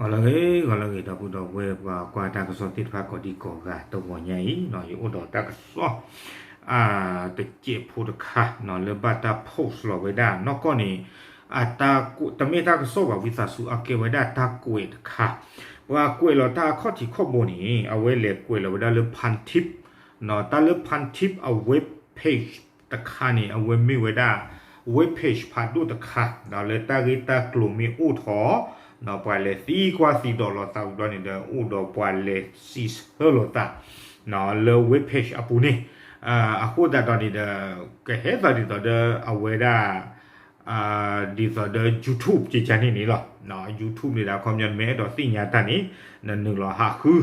ဂီၤလၢအဂ့ၤ ဂီၤလၢအဂ့ၤ ဒီပုၢ်ဒီဝဲၢ်ပှၤကွၢ်တၢ်ကစီၣ်သ့ၣ်တဖၣ်ကိးဒံကိးဂၤ တဂီၤညါအံၤ ယအိၣ်ဒီးတၢ်ကစီၣ် တစဲးဖိတခါ လၢဘၣ်တၢ် post လီၤဝဲဒၣ်နီၢ်ကီၢ်န့ၣ် တမ့ၢ်တၢ်ကစီၣ်ဘၣ် ဝံသးစူၤ အကဲဝဲဒၣ်တၢ်ကွဲးတခါ ပှၤကွဲးလီၤတၢ်အခီၣ်ထံးခီၣ်ဘိန့ၣ် အဝဲလဲၤကွဲးလီၤဝဲဒၣ်လၢ Pantip တၢ်လၢ Pantip အ web page တခါန့ၣ် အဝဲမ့ၢ်ဝဲဒၣ် web page ဖးဒိၣ်တခါ ဒီးလၢတၢ်ဂ့ၢ်တၢ်ကျိၤမ့ၢ်အိၣ်ထီၣ် ဒီးပှၤလဲၤသံကွၢ်သံဒိးလိာ်သးဝံၤဘျီန့ၣ်ဒီး အိၣ်ဒီးပှၤလဲၤစံးဆၢလိာ်သး လၢ web page အပူၤန့ၣ် အဃိသတးဒီးန့ၣ်ဒီး ကဟဲသးဒ်သိးဒီးအဝဲဒၣ် ဒ်သိးဒီး YouTube ကကန့ၣ်န့ၣ်လီၤ. YouTube န့ၣ်ဒီး အခီပညီနမ့ၢ်အဲၣ်ဒိးသ့ၣ်ညါတၢ်န့ၣ် နနုာ်လီၤဟးဃု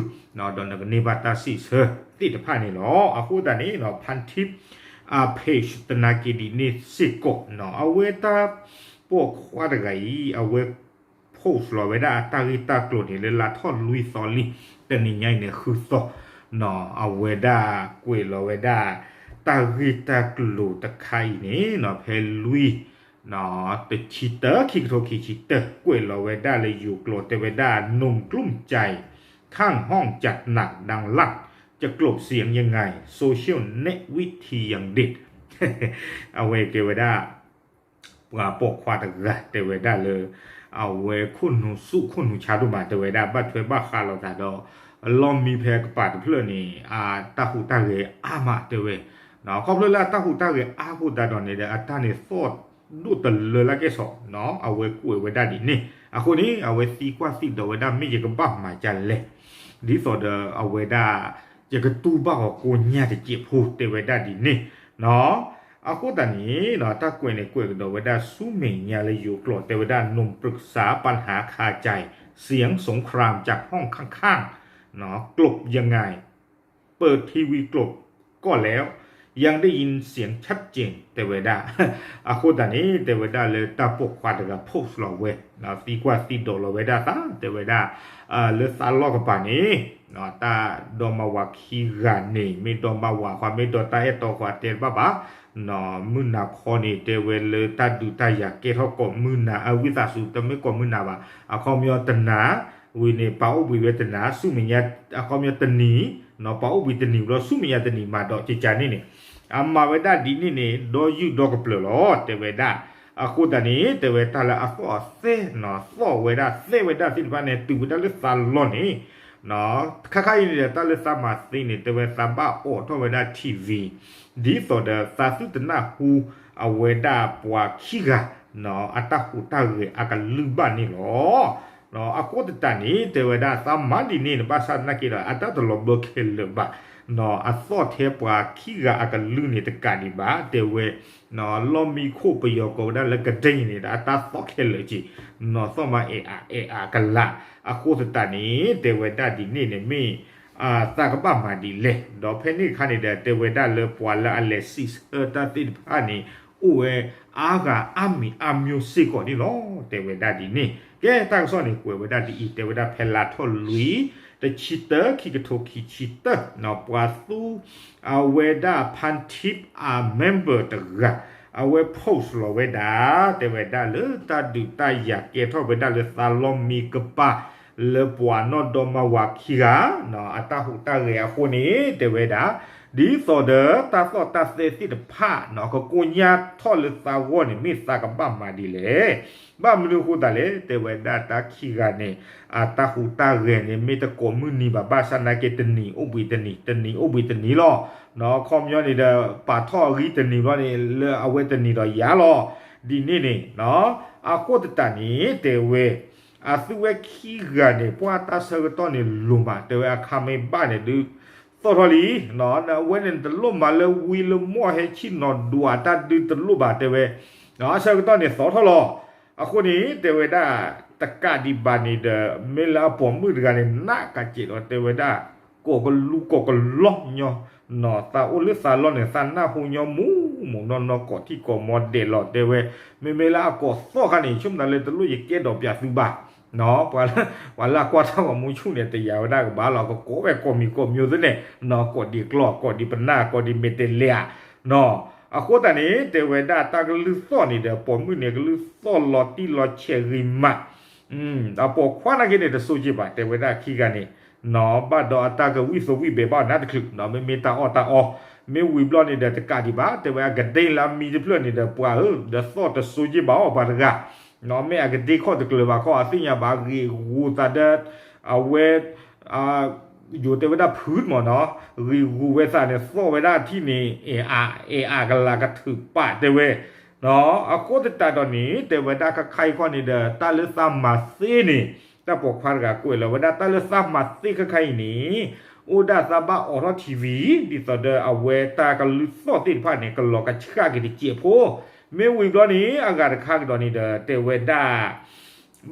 ဒီးနကန့ၢ်ဘၣ်တၢ်စံးဆၢသ့ၣ်တဖၣ်န့ၣ်လီၤ. အဃိသတးန့ၣ် Pantip page သနာ်က့ဒ်န့ၣ်စ့ၢ်ကီး အဝဲတၢ်ပိာ်ခွါတဂၤအံၤ အဝဲ post လီၤဝဲဒၣ်အတၢ်ဂ့ၢ်တၢ်ကျိၤန့ၣ် လၢလါထီၣ်လွံၢ်သီလံ တနံၤညါအံၤန့ၣ် ဃုသီ အဝဲဒၣ်ကွဲးလီၤဝဲဒၣ် တၢ်ဂ့ၢ်တၢ်ကျိၤတခါအံၤန့ၣ် ဖဲလွံၢ် တဆံတၢ ခံကထိခံဆံတၢ ကွဲးလီၤဝဲဒၣ်လၢယိၤကျိာ် တဲဝဲဒၣ် หนุ่มกลุ้มใจ ข้างห้องจัดหนักดังลั่น จะกลบเสียงยังไง social net วิธียังเด็ด အဝဲကဲဝဲဒၣ် ပှၤပိာ်ခွါတဂၤတဲဝဲဒၣ်လၢ အဝဲခိၣ်နူာ်ဆူၣ်ခိၣ်နူာ်ဆါဒိၣ်မး တဲဝဲဒၣ် ဘၣ်ထွဲဘၣ်ဃးလိာ်သးဒီး လီၢ်မံဖဲကပၤတဖျၢၣ်န့ၣ် အတၢ်ဟူးတၢ်ဂဲၤအါမးတဲဝဲ ခီဖျိလၢအတၢ်ဟူးတၢ်ဂဲၤအါဃိသတးဒီးန့ၣ်ဒီး အတၢ်န့ၣ်သီၣ်ဒိၣ်တလၢလၢကဲၣ်ဆိး အဝဲကွဲးဝဲဒၣ်ဒ်န့ၣ် အဃိန့ၣ် အဝဲသံကွၢ်သံဒိးဝဲဒၣ် မ့ၢ်ယကဘၣ်မၤဒ်လဲၣ် ဒ်သိးဒီးအဝဲဒၣ် ယကတူၢ်ဘၣ်အီၤကိးညါတစဲးဖိ တဲဝဲဒၣ်ဒ်န့ၣ် အဃိသတးန့ၣ် တၢ်ကွဲးန့ၣ်ကွဲးကဒီးဝဲဒၣ်ဆူမဲာ်ညါလၢယိၤကျိာ် တဲဝဲဒၣ် หนุ่มปรึกษาปัญหาคาใจ เสียงสงครามจากห้องข้างๆ กลบยังไง เปิดทีวีกลบก็แล้ว ยังได้ยินเสียงชัดเจน တဲဝဲဒၣ် အဃိသတးန့ၣ် တဲဝဲဒၣ်လၢတၢ်ပိာ်ခွါတဂၤ post လီၤဝဲ သံကွၢ်သံဒိးလီၤဝဲဒၣ်သး တဲဝဲဒၣ် လၢသးလီၢ်ကပၤန့ၣ် တၢ်ဒီမါဝၤခံဂၤန့ၣ် မ့ၢ်ဒီမါဝၤဃီ မ့ၢ်ဒီတၢ်အဲၣ်တီဃီ တဲတဘၣ်ဘၣ် မုၢ်နၤခီန့ၣ် တဲဝဲလၢတၢ်ဒုးတၢ်ယၤကဲထီၣ်ကိးမုၢ်နၤ အဝံသးစူၤ တမ့ၢ်ကိးမုၢ်နၤဘၣ် အခီပညီတနၤ ဝံၤန့ၣ် ပာ်အိၣ်ဘှံးဝဲတနၤ ဆူမဲာ်ညါ အခီပညီတနံၤ ပာ်အိၣ်ဘှံးတနံၤဘျီ ဆူမဲာ်ညါတနံၤမးဒီး ကကန့ၣ်န့ၣ် အမၤဝဲဒၣ်ဒ်န့ၣ်န့ၣ် ဒီယုၢ်ဒီကပျၢၤလီၤ တဲဝဲဒၣ် အဃိသတးန့ၣ် တဲဝဲတၢ်လၢအသီၣ်အသဲ သီၣ်ဝဲဒၣ်သဲဝဲဒၣ်သ့ၣ်တဖၣ်န့ၣ် တုၤဝဲဒၣ်လၢသးလီၢ်န့ၣ် ခါခါအံၤန့ၣ်ဒီး တၢ်လၢသးမၤသ့န့ၣ် တဲဝဲသးဘၣ်အိးထီၣ်ဝဲဒၣ် ထံၣ်ဝံၤ ဒ်သိးဒီးသးသုတနၢ်ဟူ အဝဲဒၣ်ပှၤခံဂၤ အတၢ်ဟူးတၢ်ဂဲၤအကလုၢ်ဘၣ်န့ၣ်လီၤ. အဃိသတးန့ၣ် တဲဝဲဒၣ်သးမၤဒ်န့ၣ်န့ၣ် ဘၣ်ဆၣ်သနာ်က့ဒီး အတၢ်တလီၤဘၢခဲလၢာ်ဘၣ်. အသီၣ်ထဲပှၤခံဂၤအကလုၢ်န့ၣ်တကးဒံးဘၣ် တဲဝဲ လီၢ်မံခိၣ်ပယီၤကိးဝဲဒၣ်လၢကဒ့ၣ်န့ၣ်ဒီး အတၢ်သီၣ်ခဲလၢာ်က့ၤ နီၢ်သီၣ်မးအဲၣ်အါအဲၣ်အါကလာ် အဃိသတးန့ၣ် တဲဝဲဒၣ်ဒ်န့ၣ်န့ၣ်မ့ၢ် သးကဘၣ်မၤဒ်လဲၣ် ဒီးဖဲန့ၣ်အခါန့ၣ်ဒီး တဲဝဲဒၣ်လၢပှၤလၢအလဲၤစံးဆၢတၢ်သ့ၣ်တဖၣ်န့ၣ် အိၣ်ဝဲအါဂၤအါမံၤအါမျိၤစ့ၢ်ကီးန့ၣ်လီၤ. တဲဝဲဒၣ်ဒ်န့ၣ် ကဲတၢ်ကစီၣ်န့ၣ် ကွဲးဝဲဒၣ်ဒ်အံၤ တဲဝဲဒၣ်ဖဲလါထီၣ်လွံၢ် တဆံတၢ ခံကထိခံဆံတၢ ပှၤသူ အဝဲဒၣ် Pantip အ member တဂၤ အဝဲ post လီၤဝဲဒၣ် တဲဝဲဒၣ်လၢတၢ်ဒုးတၢ်ယၤကဲထီၣ်ဝဲဒၣ်လၢသးလီၢ်မံကပၤ လၢပှၤနီၢ်ဒီမါဝၤခံဂၤ အတၢ်ဟူးတၢ်ဂဲၤအဃိန့ၣ် တဲဝဲဒၣ် ဒ်သိးဒီးတၢ်သီၣ်တၢ်သဲသ့ၣ်တဖၣ် ကကိညါထီၣ်လၢသးဂီၢ်န့ၣ် မ့ၢ်သးကဘၣ်မၤဒ်လဲၣ်. ဘၣ်မနုၤအဃိသတးလဲၣ် တဲဝဲဒၣ်တၢ်ခံဂၤန့ၣ် အတၢ်ဟူးတၢ်ဂဲၤန့ၣ် မ့ၢ်တကိးမုၢ်နံၤဘၣ် ဘၣ်ဆၣ်သနာ်က့တနံၤအိၣ်ဘှံးတနံၤ တနံၤအိၣ်ဘှံးတနံၤလီၤ. အခီပညီန့ၣ်ဒီး ပာ်ထီၣ်အဂံၢ်တနံၤဘျီန့ၣ် လၢအဝဲတနံၤဒီးယၤလီၤ. ဒ်န့ၣ်န့ၣ် အဃိသတးန့ၣ် တဲဝဲ အသုဝဲခံဂၤန့ၣ် ပှၤတၢ်ဆၢကတီၢ်န့ၣ်လိၤမး တဲဝဲအခါမ့ၢ်ဘၣ်န့ၣ်ဒုး သီၣ်ထီၣ်လံ အဝဲန့ၣ်တလိၣ်မးလၢဝံလၢမီၢ်ဟဲဆံၣ်နီၤဒွးတၢ်ဒုးတလိၣ်ဘၣ်တဲဝဲ အဆၢကတီၢ်န့ၣ်သီၣ်ထီၣ်လီၤ. အဃိန့ၣ် တဲဝဲဒၣ် တကးဒံးဘၣ်န့ၣ်ဒီး မ့ၢ်လၢအပိာ်မုၣ်တဂၤန့ၣ် နးကးစဲးဒီးတဲဝဲဒၣ် ကိးကလူကိးကလီညီ နီၢ်သးအိၣ်လၢသးလီၢ်န့ၣ် သးနၢ်ဟူညီမူးမူးနီၢ်နီၢ် ကိးထံၣ်ကိးမီၤဒဲးလီၤ တဲဝဲ မ့မ့ၢ်လၢအကိးသီၣ်ခါန့ၣ် ဆိကမိၣ်လၢတလိၣ်ယကဲဒီးပျးသုဘၣ် ပှၤလၢအကွၢ်တၢ်ဂီၤမူဆူၣ်န့ၣ် တယာ်ဝဲဒၣ်ကဘၣ်လီၤ ကကိးဝဲကိးမံၤကိးမံၤသ့ၣ်န့ၣ် ကိးဒံးကျီၢ် ကိးဒံးပနၢ် ကိးဒံးမဲာ်တဲးလဲးဧါ အဃိသတးန့ၣ် တဲဝဲဒၣ်တၢ်ကလုၢ်သီၣ်န့ၣ်ဒီး ပိာ်မုၣ်န့ၣ် ကလုၢ်သီၣ်လီၤတံၢ်လီၤဆဲးဂ့ၤမး အပိာ်ခွါနာ်က့န့ၣ် တစိက့ဘၣ် တဲဝဲဒၣ်ခံဂၤန့ၣ်, ဘၣ်ဒီးအတၢ်ကဝံၣ်သိဝံၣ်ဘဲးဘၣ်နးတချုး, မ့မ့ၢ်တၢ်အီၣ်တၢ်အီ, မ့ၢ်ဝံၤဘျီန့ၣ်ဒီးတကးဒံးဘၣ်, တဲဝဲအကဒ့လၢအမံတဖျၢၣ်န့ၣ်ဒီးပှၤဧၢ, ဒီးသီၣ်တစိက့ဘၣ်အီၤပှၤတဂၤ, မ့ၢ်အကဒ့ခီၣ်တကျၢၤဘၣ်ခီ အသ့ၣ်ညါဘၣ် ဂ့ၢ်ဂူၤသးဒီး အဝဲ ယိၤတဲဝဲဒၣ်ဖုမၢ်နီၤ, ဂ့ၢ်ဂူၤဝဲသးန့ၣ် သီၣ်ဝဲဒၣ်ထံၣ်န့ၣ် အဲၣ်အါကလၤကထုးပာ်တဲဝဲ, အဃိသတးဒီးန့ၣ် တဲဝဲဒၣ်ခဲခါအံၤခီန့ၣ်ဒီး တၢ်လၢသးမၤသ့န့ၣ်, တၢ်ပိာ်ခွါတဂၤကွဲးလီၤဝဲဒၣ် တၢ်လၢသးမၤသ့ခဲခါအံၤန့ၣ် အိၣ်ဒၣ်သးဘၣ်အိးထီၣ် ထံၣ်ဝံၤ ဒ်သိးဒီးအဝဲတၢ်ကလုၢ်သီၣ်သ့ၣ်တဖၣ်န့ၣ် ကလီၤကဆှၣ်က့ၤတစဲးဖိ, မ့ၢ်ဝံၤဘျီန့ၣ် အဂၤတခါကဒီးန့ၣ်ဒီး တဲဝဲဒၣ်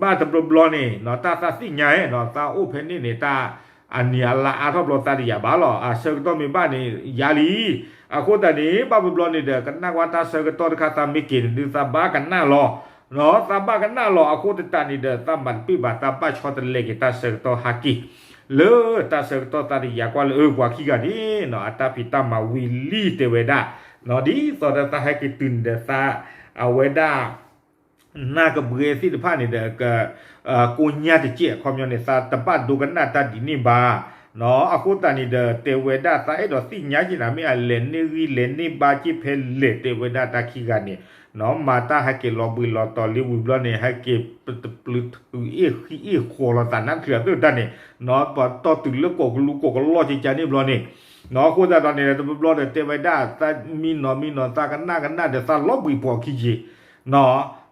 ဘၣ်တဘျီဘျီန့ၣ် တၢ်သးသ့ၣ်ညါနီၤ သးအိၣ်ဖဲန့ၣ်န့ၣ် တၢ်အနံၤအလါအါထီၣ်ဘျီသးတယာ်ဘၣ်လီၤ. အဆၢကတီၢ်မ့ၢ်ဘၣ်န့ၣ် ယၤလံ. အဃိသတးန့ၣ် ဘၣ်ဘျီဘျီန့ၣ်ဒီး ကနၣ်ကွၢ်တၢ်ဆၢကတီၢ်တခါ သးမ့ၢ်က့ၤန့ၣ်ဒုး သးဘၣ်ကနၣ်လီၤ. သးဘၣ်ကနၣ်လီၤအဃိသတးန့ၣ်ဒီး သးမၤတပ့ၢ်ဘၣ် သးဘၣ်ဆီတလဲက့ၤတၢ်ဆၢကတီၢ်ဟးက့ၤ လၢတၢ်ဆၢကတီၢ်သးတယာ်ကွၢ်လၢအၢပှၤခံဂၤန့ၣ်နီၤ အတၢ်ဖံးတၢ်မၤဝံၤလံတဲဝဲဒၣ်, ဒ်သိးဒီးသးဟဲက့ၤတုၤန့ၣ်ဒီးသး အဝဲဒၣ် နၢ်ကဘှဲသ့ၣ်တဖၣ်န့ၣ်ဒီး ကကိညၢ်တစဲးအခီပညီန့ၣ် သးတဘၣ်ဒိကနၣ်တၢ်ဒ်န့ၣ်ဘၣ်. အဃိသတးန့ၣ်ဒီး တဲဝဲဒၣ်သးအဲၣ်ဒိးသ့ၣ်ညါက့ၤနၤ မ့ၢ်အလဲၤန့ၢ်ဂံၢ်လဲၤန့ၢ်ဘါက့ၤဖဲလဲၣ် တဲဝဲဒၣ်တၢ်ခံဂၤန့ၣ် မၤတၢ်ဟဲက့ၤလီၤဘှံးလီၤတီၤလံဝံၤဘျီန့ၣ် ဟဲက့ၤတပျုၤထုးအ့ၣ်ဃံအ့ၣ်ဃီၤလီၤသးနါချုးအသၢတၢ်န့ၣ် ပှၤတီၢ်တုၤလၢကိးကလူကိးကလီၢ်ကကါန့ၣ်ဘျီန့ၣ် အဃိသတးဒီးန့ၣ် တဘျီဘျီဒီးတဲဝဲဒၣ် သးမံနီၤမံနီၤ သးကနၣ်ကနၣ်ဒီးသးလီၤဘှံးပိာ်ခံက့ၤ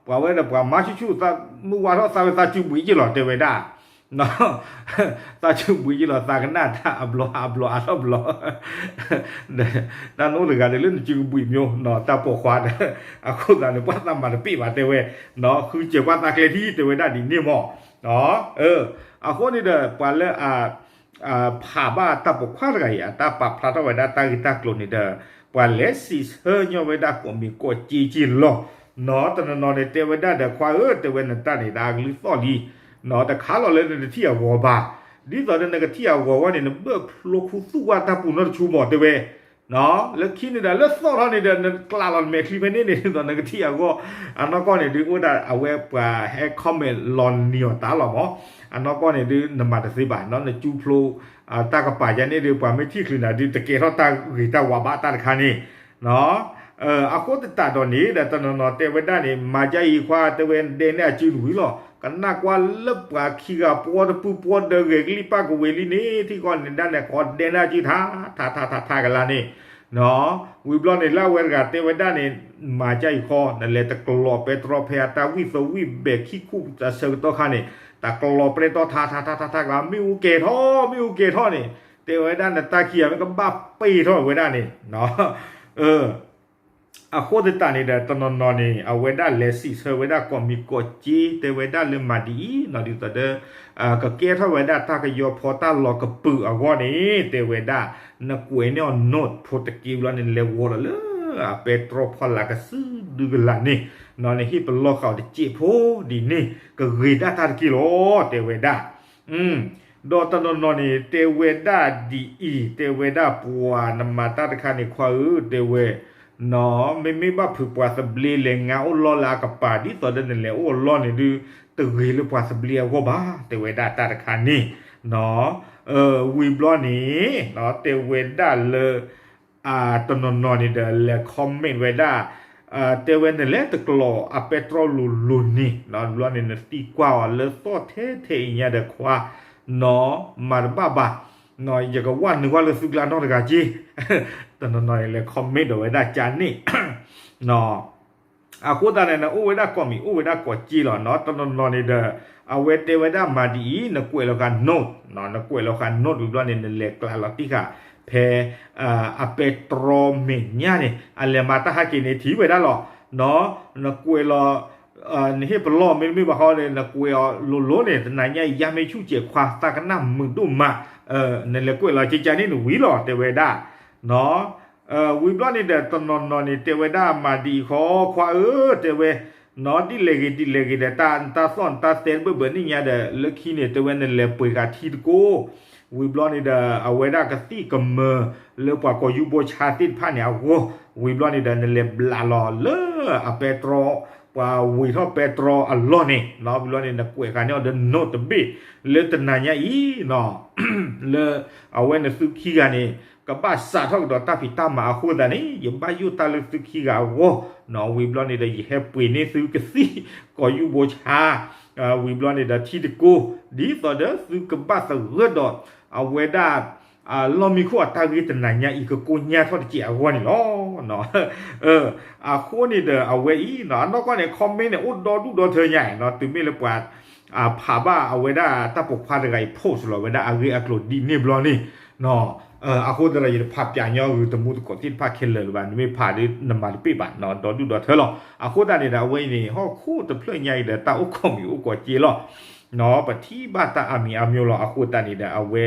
ပှၤဝဲဒီးပှၤမၤဆူၣ်ဆူၣ် သးမုၢ်ဝါထီၣ်သးဝဲသးစုဘှံးက့ၤလီၤ တဲဝဲဒၣ် သးစုဘှံးက့ၤလီၤ သးကနၣ်တၢ်အဘျီအဘျီအထီၣ်ဘျီ တၢ်နအိၣ်တဂၤဒီးလၢနစုကဘှံးမၠိ တၢ်ပိာ်ခွါဒီး အဃိသတးန့ၣ် ပှၤသးမၤတပ့ၢ်ဘၣ်တဲဝဲ ဃုစၢၤကွၢ်သးကျဲထံၣ် တဲဝဲဒၣ်ဒ်န့ၣ်မး အဃိန့ၣ်ဒီး ပှၤလၢအ ဖးဘၣ်တၢ်ပိာ်ခွါတဂၤအံၤ အတၢ်ပာ်ဖျါထီၣ်ဝဲဒၣ်တၢ်ဂ့ၢ်တၢ်ကျိၤန့ၣ်ဒီး ပှၤလဲၤစံးဆၢညီဝဲဒၣ်ကိးမံၤကိးက့က့လီၤ. နီၢ်တနီၤနီၤန့ၣ် တဲဝဲဒၣ်ဒီး ခွါဧၢ တဲဝဲနတၢ်န့ၣ် တၢ်အကလုၢ်သီၣ်လံ နီၢ်တခါလီၤလၢနတထံၣ်အဂီၤဘၣ်. ဒ်သိးဒီးနကထံၣ်အဂီၤဝဲန့ၣ် နဘၢၣ်ဖျိခူသူၣ်ဝဲတၢ်ပူၤနီတဆူမး တဲဝဲ လၢခံန့ၣ်ဒီး လၢသီၣ်ထီၣ်န့ၣ်ဒီး နကျးလီၤနမဲာ်ချံဖဲန့ၣ်န့ၣ် ဒ်သိးနကထံၣ်အဂီၢ် အနီၢ်ကီၢ်န့ၣ်ဒုး အိၣ်ဒၣ်အဝဲပှၤဟဲ comment လီၤနံၤအီၤတၢ်လီၤမး အနီၢ်ကီၢ်န့ၣ်ဒုး နမၤတသ့ဘၣ် နကၠူဖျိ တၢ်ကပၤယါန့ၣ်ဒုး ပှၤမ့ၢ်ထံၣ်ချုးနၤဒုး တကဲထီၣ်တၢ်ဂ့ၤတၢ်ဝါဘၣ်တၢ်တခါန့ၣ် အဃိသတးဒီးန့ၣ်ဒီး တနီၤနီၤတဲဝဲဒၣ်န့ၣ် မၤကါအံၤခွါ တဲဝဲဒဲန့ၢ်အစုတဝံၤလီၤ. ကနၣ်ကွၢ်လၢပှၤခံဂၤပှီတပူၤပှီဒီးဂဲၤကလံၣ်ပၣ်ကဝဲၤလံန့ၣ် ထံကီၢ်န့ၣ်ဒၣ်န့ၣ် ကီးဒဲန့ၢ်အစုထါ ထါထါထါထါကလါန့ၣ် ဝံၤဘျီန့ၣ် လၢအဝဲတဂၤတဲဝဲဒၣ်န့ၣ် မၤကါအံၤခီ နလဲၤတကျိးပဲတြီဖဲအတၢ်ဝံၣ်သဝံၣ်ဘဲးခံခိၣ်အဆၢကတီၢ်ခါန့ၣ် တကျိးပဲတြီထါထါထါထါထါကလါ မ့ၣ်အူကဲၤထီၣ် မ့ၣ်အူကဲၤထီၣ်န့ၣ် တဲဝဲဒၣ်နတၢ်ခံဂၤမ့ၢ်ကဘၣ်ပ့ၤထီၣ်ဝဲဒၣ်န့ၣ် အဃိသတးန့ၣ်ဒီး တနီၤနီၤန့ၣ် အဝဲဒၣ်လဲၤစံးဆၢဝဲဒၣ်ကိးမံၤကိးက့ တဲဝဲဒၣ်လၢမၤဒ်အံၤ နီၢ်ဒ်သိးဒီး ကကဲထီၣ်ဝဲဒၣ်တၢ်ကယီဖီတၢ်လီၤကပုာ်အဂီၢ်န့ၣ် တဲဝဲဒၣ် နကွဲးန့ၢ်အီၤ note ဖိတက့ဘျီန့ၣ် နလဲၤဝီၤဒီးလၢအပဲတြီဖီလာ်ကစုဒုကလးန့ၣ် နဟ့ၣ်ပလီၢ်ဃာ်အီၤတစဲးဖိဒ်န့ၣ် ကဂ့ၤဒၣ်တၢ်တက့ၢ်လီၤ တဲဝဲဒၣ် ဒီးတနီၤနီၤန့ၣ် တဲဝဲဒၣ်ဒ်အံၤ တဲဝဲဒၣ်ပှၤနမၤတၢ်တခါန့ၣ် ခွါဧၢ တဲဝဲ နီၢ် မ့မ့ၢ်ဘၣ်ဖုးပှၤသဘျ့လဲၤငါအိၣ်လီၢ်လၢအကပၤ ဒ်သိးဒီးနလဲၤအိၣ်အလီၢ်န့ၣ်ဒုး တဂ့ၤလၢပှၤသဘျ့အဂီၢ်ဘၣ် တဲဝဲဒၣ်တၢ်တခါန့ၣ် နီၢ် ဝံၤဘျီန့ၣ် နီၢ် တဲဝဲဒၣ်လၢ တနီၤနီၤန့ၣ်ဒီးလဲၤ comment ဝဲဒၣ် တဲဝဲနလဲၤတကျိးအပဲတြီလိၤလိၤန့ၣ် ဘျီန့ၣ် နသံကွၢ်အီၤလၢသီၣ်ထဲထဲအံၤညါဒီးခွါ နီၢ် မၤတဘၣ်ဘၣ် နီၢ် ယကဝၢ်နုာ်ကွၢ်လၢသုကျါနီတဂၤက့ တနီၤနီၤန့ၣ်လဲၤ comment ဒီးဝဲဒၣ်ကန့ၣ် နီၢ် အဃိသတးန့ၣ် နအိၣ်ဝဲဒၣ်ကိးမံၤ အိၣ်ဝဲဒၣ်ကိးက့လီၤ နီၢ် တနီၤနီၤန့ၣ်ဒီး အဝဲတဲဝဲဒၣ်မၤဒ်အံၤ နကွဲးလီၤဃာ် note နီၢ် နကွဲးလီၤဃာ် note ဝံၤဘျီန့ၣ် နလဲၤကျးလီၤတံၢ်ဃာ်ဖဲ အပဲတြီမဲာ်ညါန့ၣ် အလဲၤမၤတၢ်ဟဲက့ၤန့ၣ်ထံၣ်ဝဲဒၣ်လီၤ နီၢ် နကွဲးလီၤ နဟ့ၣ်ပလီၢ်မ့တမ့ၢ်ဘၣ်ဃီန့ၣ် နကွဲးအီၤလိၤလိၤန့ၣ် တနၤညါအံၤ ယါမ့ၢ်ဆူၣ်စဲးခွါ သးကနၣ်မုာ်ဒိၣ်မး နလဲၤကွဲးလီၤကကန့ၣ်နဝံၤလီၤ တဲဝဲဒၣ် နီၢ် ဝံၤဘျီန့ၣ်ဒီး တနီၤနီၤန့ၣ် တဲဝဲဒၣ်မၤဒ်အံၤဃီ ခွါဧၢ တဲဝဲ နီၢ် ဒ်လဲၣ်ဂ့ၤဒ်လဲၣ်ဂ့ၤဒီး တၢ်တၢ်သီၣ်နတၢ်သဲတဘၢၣ်ဘၢၣ်န့ၣ်ညါဒီး လၢခံန့ၣ် တဲဝဲနလဲၤပှ့ၤဃာ်ထံတကိး ဝံၤဘျီန့ၣ်ဒီး အဝဲဒၣ်ကသံၣ်ကမၢလၢပှၤကိးယူဘိဆါသ့ၣ်တဖၣ်န့ၣ်အဂီၢ် ဝံၤဘျီန့ၣ်ဒီး နလဲၤဘျးလီၤလၢအပဲတြီ ပှၤဝံၤထီၣ်ပဲတြီအလီၢ်န့ၣ် ဝံၤဘျီန့ၣ် နကွဲးဃာ်န့ၢ်အီၤဒီး note တဘ့ၣ် လၢတနၤညါအံၤနီၤ လၢအဝဲန့ၣ်သုခံဂၤန့ၣ် ကဘၣ်စးထီၣ်ကဒီးတၢ်ဖံးတၢ်မၤအဃိသတးန့ၣ် ယဘၣ်ယိၣ်တၢ်လၢသုခံဂၤအဂီၢ်နီၤ ဝံၤဘျီန့ၣ်ဒီး ယဟဲပှ့ၤန့ၢ်သုကသံၣ် ကိာ်ယူၢ်ဘိဆါ ဝံၤဘျီန့ၣ်ဒီး ထံတကိ ဒ်သိးဒီးသုကဘၣ်သဂၢၢ်ဒီး အဝဲဒၣ် လီၢ်မံခိၣ်အတၢ်ဂ့ၢ်တနၤညါအံၤ ကကိညၢ်ထီၣ်တစဲးအဂီၢ်န့ၣ်လီၤ. အဃိန့ၣ်ဒီးအဝဲအံၤ အနီၢ်ကီၢ်န့ၣ် comment န့ၣ် အိၣ်ဒီဒူၣ်ဒီထၢညါနီၤ တုၤမ့ၢ်လၢပှၤ ဖးဘၣ်အဝဲဒၣ်တၢ်ပိာ်ခွါတဂၤအံၤ post လီၤဝဲဒၣ်အဂ့ၢ်အကျိၤဒ်န့ၣ်ဘျီန့ၣ် အဃိသတးဒီး ယတဖးပၠးညီဂုၤတမူသကိးသ့ၣ်တဖၣ်ခဲလၢာ်လၢၤဘၣ် နမ့ၢ်ဖးဒီးနမၤတပ့ၢ်ဘၣ် ဒီဒူၣ်ဒီထၢလီၤ. အဃိသတးန့ၣ်ဒီး အဝဲအံၤန့ၣ် ဟီၣ်ခိၣ်တဖျၢၣ်ညါအံၤဒီး တၢ်အိၣ်ခိးမံၤအိၣ်ကိးက့လီၤ ပထံၣ်ဘၣ်တၢ်အါမံၤအါမျိၤလီၤ. အဃိသတးန့ၣ်ဒီး အဝဲ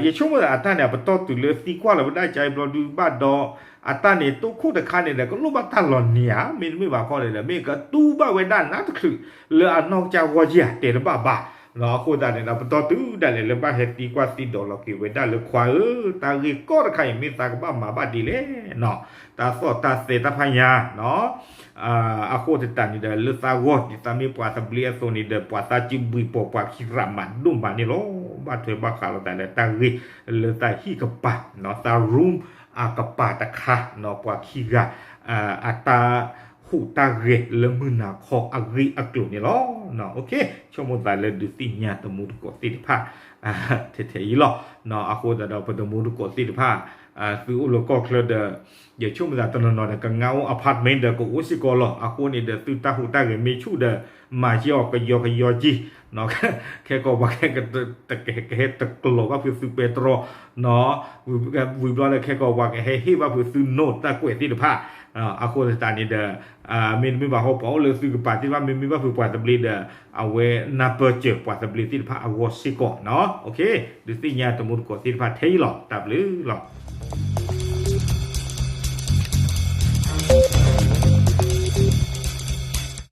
ယဆိကမိၣ်သးအတၢ်န့ၣ် အပတီၢ်တုၤလၢသံကွၢ်လီၤဝဲဒၣ်ကါအံၤဘျီဒုးဘၣ်ဒီး အတၢ်န့ၣ် တိခိၣ်တခါန့ၣ်ဒီး ကလိၣ်ဘၣ်တၢ်လီၤနံၤဧါ မ့တမ့ၢ်ဘၣ်ခီန့ၣ်ဒီး မ့ၢ်ကတူၢ်ဘၣ်ဝဲဒၣ်နးတချုး လၢအနီၢ်ကစၢ်ဂီၢ်ယဲၢ် တဲတဘၣ်ဘၣ်. အဃိသတးန့ၣ်ဒီး ပတီၢ်တုၤဒၣ်လဲာ်လၢဘၣ်ဟဲသံကွၢ်သံဒိးလီၤက့ၤဝဲဒၣ်လၢခွါဧၢ, တၢ်ဂ့ၢ်ကီတခါအံၤ မ့ၢ်သးကဘၣ်မၤဘၣ်ဒ်လဲၣ်နီၤ, တၢ်သီၣ်တၢ်သဲတၢ်ဖးညါနီၤ အဃိသတးန့ၣ်ဒီး လၢသးဂီၢ်ဒ်သးမ့ၢ်ပှၤသဘျ့အသိးန့ၣ်ဒီး ပှၤသးစုဘှံးပိာ်ပှၤခံရးမၤဒိၣ်မးန့ၣ်လီၤ. ဘၣ်ထွဲဘၣ်ဃးလိာ်သးလၢတၢ်ဂ့ၢ်လၢသးဟံၣ်ကပၤ, သး room အကပၤတခါ, ပှၤခံဂၤ အတၢ်ဟူးတၢ်ဂဲၤလၢမုၢ်နၤခီအဂ့ၢ်အကျိၤန့ၣ်လီၤ. ဆိကမိၣ်သးလၢဒုးသ့ၣ်ညါတမူတကိးသ့ၣ်တဖၣ် ထဲထဲအံၤလီၤ. အဃိသတးဒီး ပတမူတကိးသ့ၣ်တဖၣ် သုအိၣ်လၢကီၢ်ချၢဒီး ယဆိကမိၣ်သးတနီၤနီၤဒီး ကငါအိၣ် apartment ဒီးကအိၣ်စ့ၢ်ကီးလီၤ. အဃိန့ၣ်ဒီး သုတၢ်ဟူးတၢ်ဂဲၤမ့ၢ်ဆူၣ်ဒီး မၤက့ၤအီၤကယီကယီက့ၤ, ခဲကိာ်ပှၤကဟဲတကျိၤဘၣ်ဖုးသုပဲတြီ ဝံၤဘျီဒီး ခဲကိာ်ပှၤကဟဲဟ့ၣ်ဘၣ်ဖုးသု note တၢ်ကွဲးသ့ၣ်တဖၣ်, အဃိသတးန့ၣ်ဒီး မ့တမ့ၢ်ဘၣ်ဟီ ပှၤအိၣ်လၢသုကပၤသ့ၣ်တဖၣ် မ့မ့ၢ်ဘၣ်ဖုးပှၤသဘျ့ဒီး အဝဲနၢ်ပၢၢ်စၢၤပှၤသဘျ့သ့ၣ်တဖၣ်အဂီၢ်စ့ၢ်ကီးနီၤ. ဒုးသ့ၣ်ညါတမူတကိးသ့ၣ်တဖၣ်ထဲအံၤလီၤ. တၢ်ဘျုးလီၤ.